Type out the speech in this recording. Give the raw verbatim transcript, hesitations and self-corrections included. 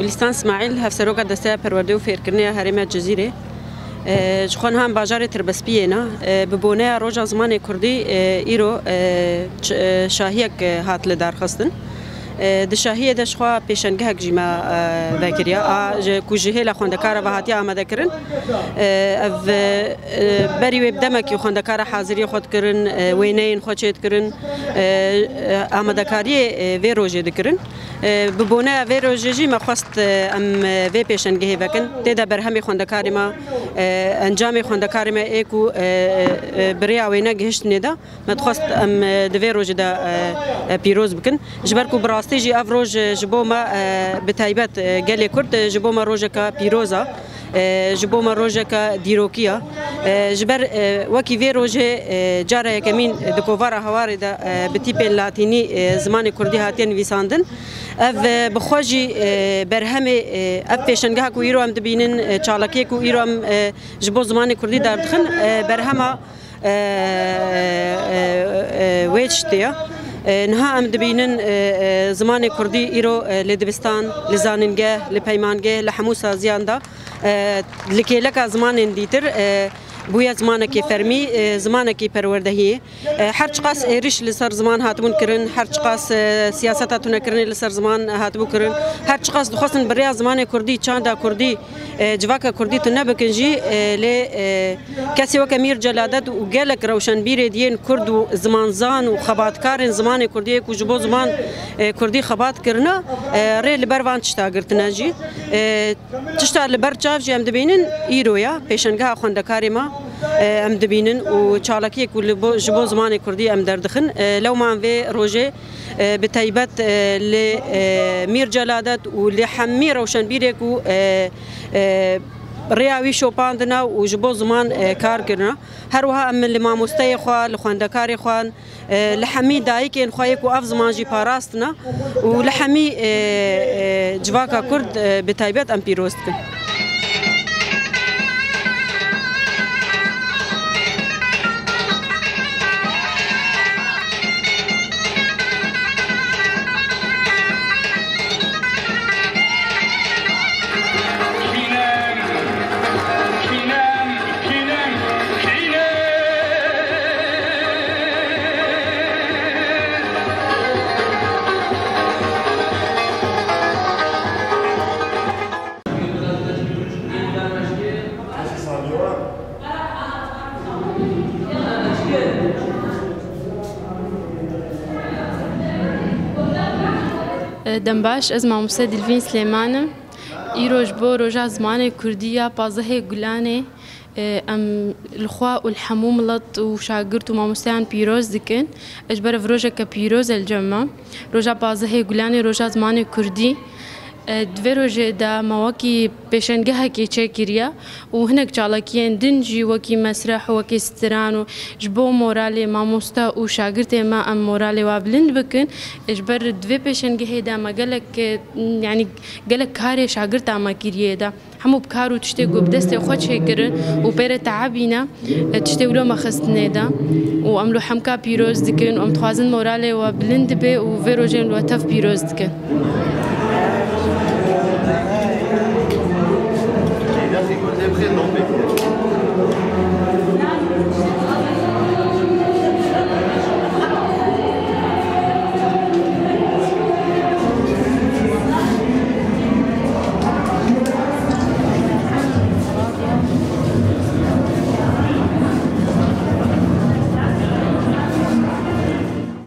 Lîstan Smaîl, hevseroka Desteya Perwerdê û Fêrkirinê ya Herêma Cizîrê. E, ji xwe niha em bajarê Tirbespiyê ne. E, bi boneya Roja Zimanê Kurdî, e, îro, e, ç-, e, şahiyek, e, hat lidarxistin. E, di şahiyê de ji xwe pêşengehek jî me, e, vekiriya. A, ji, ku ji hêla xwendekara ve hatiye amadekirin. E, ev, e, e, berî wê bi demekî xwendekara haziriyê xwe dikirin, e, wêneyên xwe çêdikirin, e, e, amadekariyê, e, vê rojê dikirin. E, bi boneya vê rojê jî me xwest, e, em, e, vê pêşengehê vekin. Tê de berhemê xwendekarê me, e, encamê xwendekarê me ê ku, e, e, e, bi rêya wêne gihiştinê de, me dixwest em, e, di vê rojê de, e, e, pîroz bikin. Ji ber ku bi rastî jî ev roj, e, ji bo me, e, bi taybet, e, gelê Kurd, e, ji bo me rojeke pîroz e. E, ji bo me rojeke dîrokî ye. E, ji ber, e, wekî vê rojê, e, cara yekemîn di kovara Hawarê de, e, bi tîpên latînî, e, zimanê kurdî hatiye nivîsandin. Ev, e, bi xwe jî, e, berhemê, e, ev pêşengeha ku îro em dibînin, e, çalakiyê ku îro em, e, ji bo zimanê kurdî derdixin, e, berhema, e, e, e, wê tiştê ye. E, niha em dibînin, e, e, zimanê kurdî îro, e, li dibistan, li zanîngeh, li peymangeh, li hemû saziyan de, e, li kêleka zimanên dîtir, e, bûye zimanekî fermî, e, zimanekî perwerdehiyê. E, her çiqas êrîş li ser ziman hatibûn kirin, her çiqas, e, siyaseta tunekirinê li ser ziman hatibû kirin, her çiqas dixwestin bi rêya zimanê kurdî, çanda kurdî, e, civaka kurdî tune bikin jî, e, lê, e, kesê weke Mîr Celadet û gelek rewşenbîrê diyên kurd û zimanzan û xebatkarên zimanê kurdî yê ku ji bo ziman, e, kurdî xebat kirine, e, rê li ber van tişta girtine jî. E, Tişta li ber çav jî em dibînin îro ya pêşengeha xwendekarê me, e, em dibînin û çalakiyê ku li bo, ji bo zimanê kurdî em derdixin. E, lewma em vê rojê, e, bi taybet, e, li, e, Mîr Celadet û li hemî rewşenbîrê ku, e, e, rêya wî şopandine û ji bo ziman, e, kar kirine. Her wiha em li mamosteyê xwe, li xwendekarê xwe, e, li hemî dayikên xwe yê ku ev ziman jî parastine û li hemî, e, e, civaka Kurd, e, bi taybet em pîroz dikin. Dem baş, ez mamoste Dilvîn Silêman im. Îro ji bo Roja Zimanê Kurdî ya pazdehê Gulanê, e, em li xwe û li hemû milet û şagirt û mamosteyan pîroz dikin. Ji ber ev rojeke pîroz e li cem me. Roja pazdehê Gulanê, Roja Zimanê Kurdî. E, di vê rojê de me wekî pêşengehekê çêkiriye û hinek çalakiyên din jî wekî mesreh û wekî stiran û ji bo moralê mamoste û şagirtê me em moralê wa bilind bikin. E, ji ber di vê pêşengehê de me gelek, e, yanî gelek karê şagirta me kiriye de. Hemû bi kar û tiştê ku bi destê xwe çêkirin û pê re teebîne, e, tiştê wilo me xistinê de û em lo hemka pîroz dikin û em dixwazin moralê we bilind dibe û vê rojê em li we tev pîroz dikin.